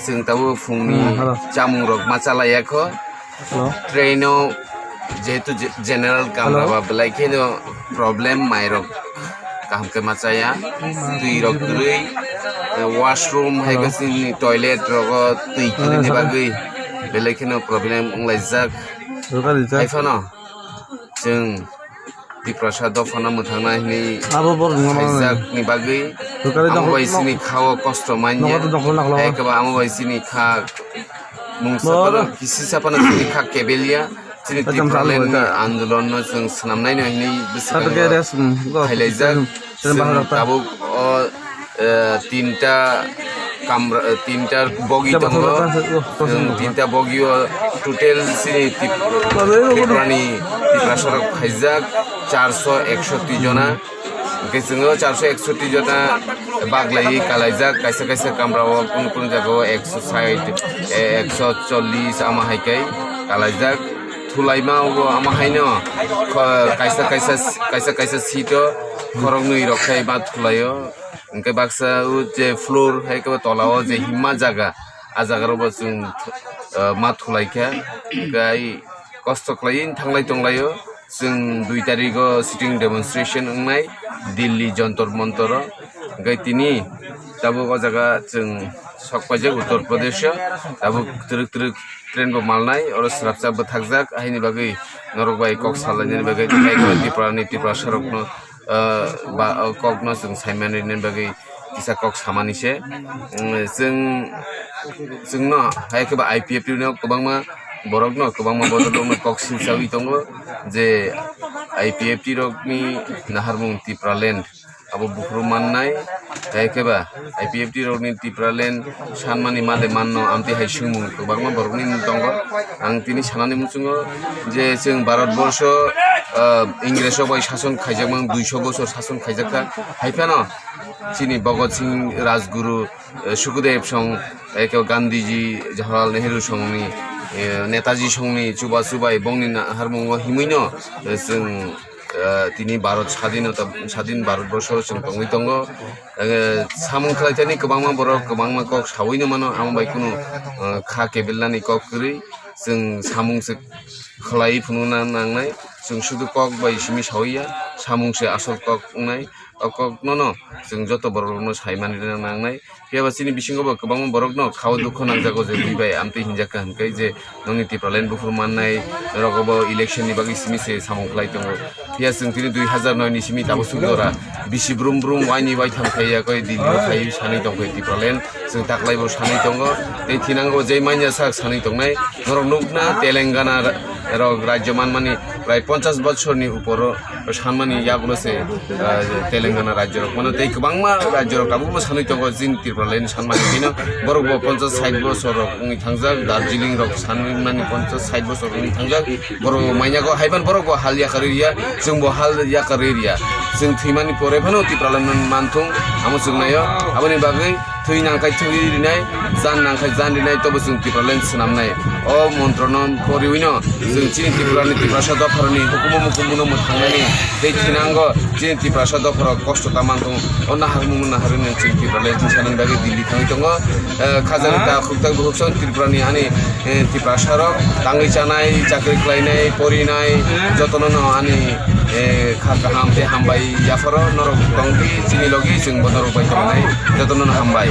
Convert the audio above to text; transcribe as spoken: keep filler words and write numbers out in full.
Chwng tabuk phungni Hmm, hello. Chamung rok ma chalaiya kho. Hello. Train o jehetu je-, general kamra Hello. ba belai kheno problem, mai rok kaham khe ma chaya. Twi rok kwrwi, eh, washroom hai Hello. Khe chini toilet rogo twi Hello, kwrwini hello. Bagwi belai kheno problem wnglaijak. Hello, hello. Hai phano chwng Tiprasa dophano mwthangna hwnwi Abo bor nungma khaijak ni bagwi Tukari amo dongkol bai nok-, chini khao kosto manya. Nogo to dongkol nakhla. Hai khe ba amo bai chini kha mungsa Bor. Phano, kisi sa phano chini kha kebelya. Chini Ekdom Tipraland ni bwta. Andolon no chwng swnamnai no hwnwi bwswk Sat ke res, mm, go. Khailaijak. Sen, sen Chwng bahar ta. Tabuk o eh, tinta kamra, eh, tinta bogi Jaba tongo. Jaba jaba, oh, oh, Chwng oh. Tinta bogi o total chini Tip-, Babe, oh, oh. Tiprani, Tiprasa rok khaijak charso eksoti jona. Hwnkhe chwng o charso eksoti jona baglaiwi kalaijak, kaisa kaisa kamra o kunu kunu jaga o ekso sait, eh, ekso chollis ama hai khe kalaijak. Thulaima o ama haino kho-, kaisa kaisa, kaisa kaisa seat o khoroknwi rok khe ma thulaio. Hwnkhe baksa o je floor hai khe tola o je himma jaga, a jaga rok bo chwng, eh, ma thulai kha. Hwnkhe ai kosto khlaiwi thanglai tonglaio. Chwng dui tarikh o sitting demonstration wngnai Delhi Jantar Mantar o. Hwnkhe tini tabuk o jaga chwng sok paijak Uttar Pradesh o. Tabuk twrwk twrwk train bo malnai, oro swrapsa bwthakjak, haini bagwi norok bai kok salainani bagwi tei Tripura ni Tiprasa rokno ah, ba, ah, kokno chwng saimani bagwi kisa kok samani se. Mm, chwng, chwngno hai khe ba I P F T no kwbangma borokno, kwbangma botorokno kok silsawi tongo je I P F T rokni naharmung Tipraland abo buphuru mannai, hai khe ba I P F T rokni Tipraland sanmani male manno amtwi hai swngmung kwbangma borokni mung tongo. Ang tini sanani muchungo je chwng Bharat borsho, ah, Ingreso bai sason khaijakmang duiso bosor sason khaijakha. Hai phano chini Bhagat Singh, Rajguru, eh, Sukhdev song, eke Gandhiji, Jawaharlal Nehru songni, eh, Netaji songni chubachu bai bongni naharmungo himwino, eh, chwng, eh, tini Bharat sadinota, sadin Bharat borsho chwng tongwi tongo. Eh, samung khlaithani kwbangma borok kwbangma kok sawi no mano, amo bai kunu, eh, kha kebelnani kok kwrwi chwng samung se khlai phunukna nangnai. Chwng sudu kok bai simi sawi ya, samung se asol kok wngnai. O kok no no chwng joto borok rok no sai mani rwna nangnai. Phiya ba chini bisingo bo kwbangma borok no khao dukho nangjago je bui bai amtwi hinjak kha hwnkhe je nongni Tipraland buphuru mannai, norok bo election ni bagwi simi se samung khlai tongo. Phiya chwng tini dui hazar noi ni simi tabuk suk jora bisi brum brum waini waitham khai ya koi Delhi o khai sanwi tong khe Tipraland chwng taklai bo sanwi tongo. Tei thinango je manya sak sanwi tongnai norok nukna Telangana rok rajyo manmani prai ponchas bochor ni upor o sanmani yagulo se, ah, Telangana rajyo rok mano tei kwbangma rajyo rok tabukbo sanwi tongo chini Tipraland sanmani phino borok bo ponchas sait bochor rok wngwi thangjak, Darjeeling rok sanmani ponchas sait bochor wngwi thangjak, borok bo manya go haiban borok bo hal yakarwi riya, chwng bo hal yakarwi riya, chwng thwimani pore phano Tipraland manthung amo chwng naio, aboni bagwi thwi nangkhai thwi rinai, jan nangkhai jan rinai, tobo chwng Tipraland swnamnai. O montrono poriwino chwng chini Tripurani Tiprasa dopharokni hukumu mukumu no mwthangnani tei thinango chini Tiprasa dopharok kosto ta manthung. O naharmung naharwino chwng Tipraland thwngsanani bagwi Delhi thangwi tongo. Eh, khajani ta khuktak bukhukson Tripurani ani, eh, Tiprasarok tangwi chanai, chakri khlainai, porinai, jotono no ani, eh, kha kaham tei hambai yapharo norok tongdi chini logi chwng bo norok bai tongnai. Jotono no hambai.